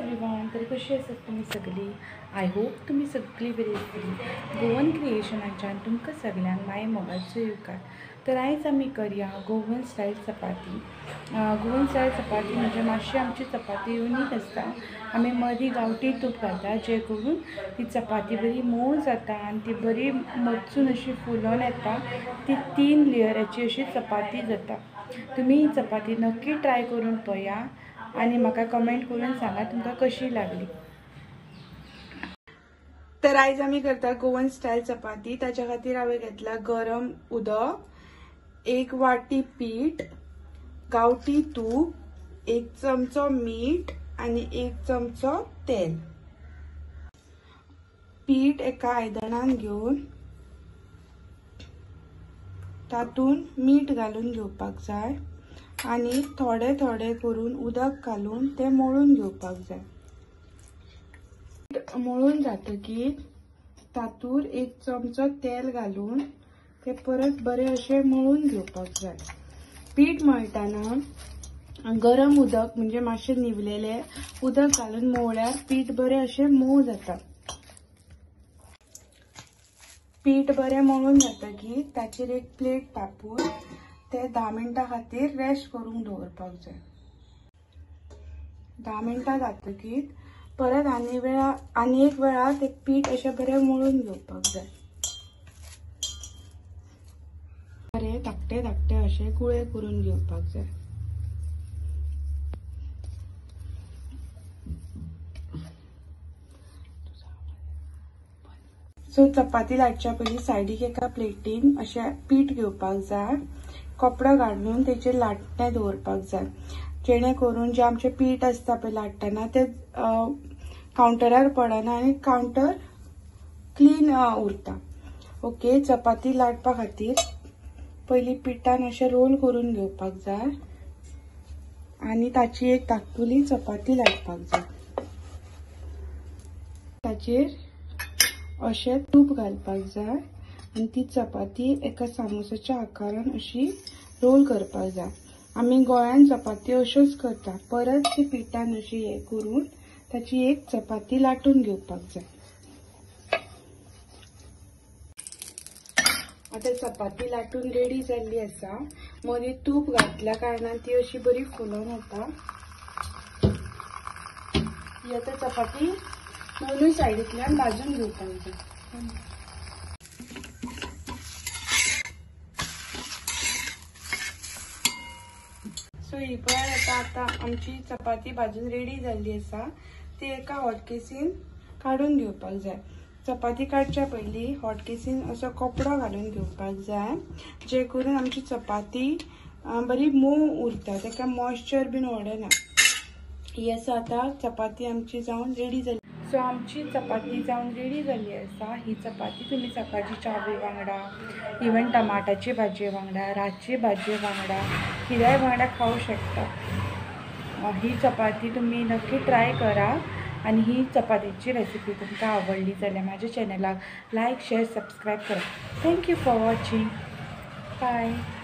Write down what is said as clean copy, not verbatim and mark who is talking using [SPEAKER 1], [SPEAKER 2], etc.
[SPEAKER 1] Everyone, तर कशी आसात तुमी सगळी? I hope तुमी सगळी बरी आसतली। गोवन क्रिएशनाच्यान तुमकां सगळ्यांक माय मोगाचो येवकार। तर आयज आमी करया गोवन स्टायल चपाती। गोवन स्टायल चपाती म्हणजे मातशी आमची चपाती युनीक आसता। आमी मदीं गांवठी तूप घालता, जे करून ती चपाती बरी मोव जाता आनी ती बरी मचून अशी फुलोन येता। ती 3 लेयराची अशी चपाती जाता। तुमी ही चपाती नक्की ट्राय करून पळया आनी म्हाका कमेंट करून सांगा तुमकां कशी लागली। तर आयज आमी करता गोवन स्टायल चपाती। ताच्या खातीर हांवें घेतला गरम उदक, 1 वाटी पीठ, गांवठी तूप, 1 चमचो मीठ आनी 1 चमचो तेल। पीठ एका आयदनान घेवन तातूंत मीठ घालून घेवपाक जाय आनी थोडे थोडे करून उदक घालून ते मळून घेवपाक जाय। मळून जातकीर तातूर 1 चमचो तेल घालून ते परत बरे अशें मळून घेवपाक जाय। पीठ मळटाना गरम उदक म्हणजे मातशें निवलेलें उदक घालून मळल्यार पीठ बरें अशें मोव जाता। पीठ बरें मळून जातकीर ताचेर एक प्लेट तापून ते 10 मिनटां खातीर रेस्ट करूंक दवरपाक जाय। 10 मिनटां जातकीर परत आनी एक वेळा ते पीठ अशें बरें मळून घेवपाक जाय। बरें धाकटे धाकटे अशे गुळे करून घेवपाक जाय। सो चपाती लाटच्या पयलीं सायडीक एका प्लेटीन अशें पीठ घेवपाक जाय, कपडो घालून तेचेर लाटणें दवरपाक जाय, जेणे करून जें आमचें पीठ आसता पळय लाटतना तें कावंटरार पडना आनी कावंटर क्लीन उरता। ओके, चपाती लाटपा खातीर पयलीं पिठान अशें रोल करून घेवपाक जाय आनी ताची एक धाकटुली चपाती लाटपाक जाय। ताचेर अशें तूप घालपाक जाय आनी ती चपाती एका सामोसाच्या आकारान अशी रोल करपाक जाय। आमी गोंयान चपाती अश्योच करता। परत ती पिठान अशी हें करून ताची एक चपाती लाटून घेवपाक जाय। आतां चपाती लाटून रेडी जाल्ली आसा। मदीं तूप घातल्या कारणान ती अशी बरी फुलोन येता। ही आतां चपाती दोनूय सायडींतल्यान भाजून घेवपाक जाय। सो ही पळय आतां आमची चपाती भाजून रेडी जाल्ली आसा। ती एका हॉटकेसीन काडून घेवपाक जाय। चपाती काडच्या पयलीं हॉटकेसीन असो कपडो घालून घेवपाक जाय, जे करून आमची चपाती बरी मोव उरता, ताका मॉइश्चर बीन वडना। ही आसा आतां चपाती आमची जावन रेडी जाली। सो आमची चपाती जावन रेडी जाल्ली आसा। ही चपाती तुमी सकाळची च्यावे वांगडा, इवन टमाटाची भाजये वांगडा, रातची भाजये वांगडा, कित्याय वांगडा खावंक शकता। ही चपाती तुमी नक्की ट्राय करा आनी ही चपातीची रेसिपी तुमकां आवडली जाल्यार म्हाज्या चॅनलाक लायक, शेअर, सबस्क्रायब करा। Thank you for watching. Bye.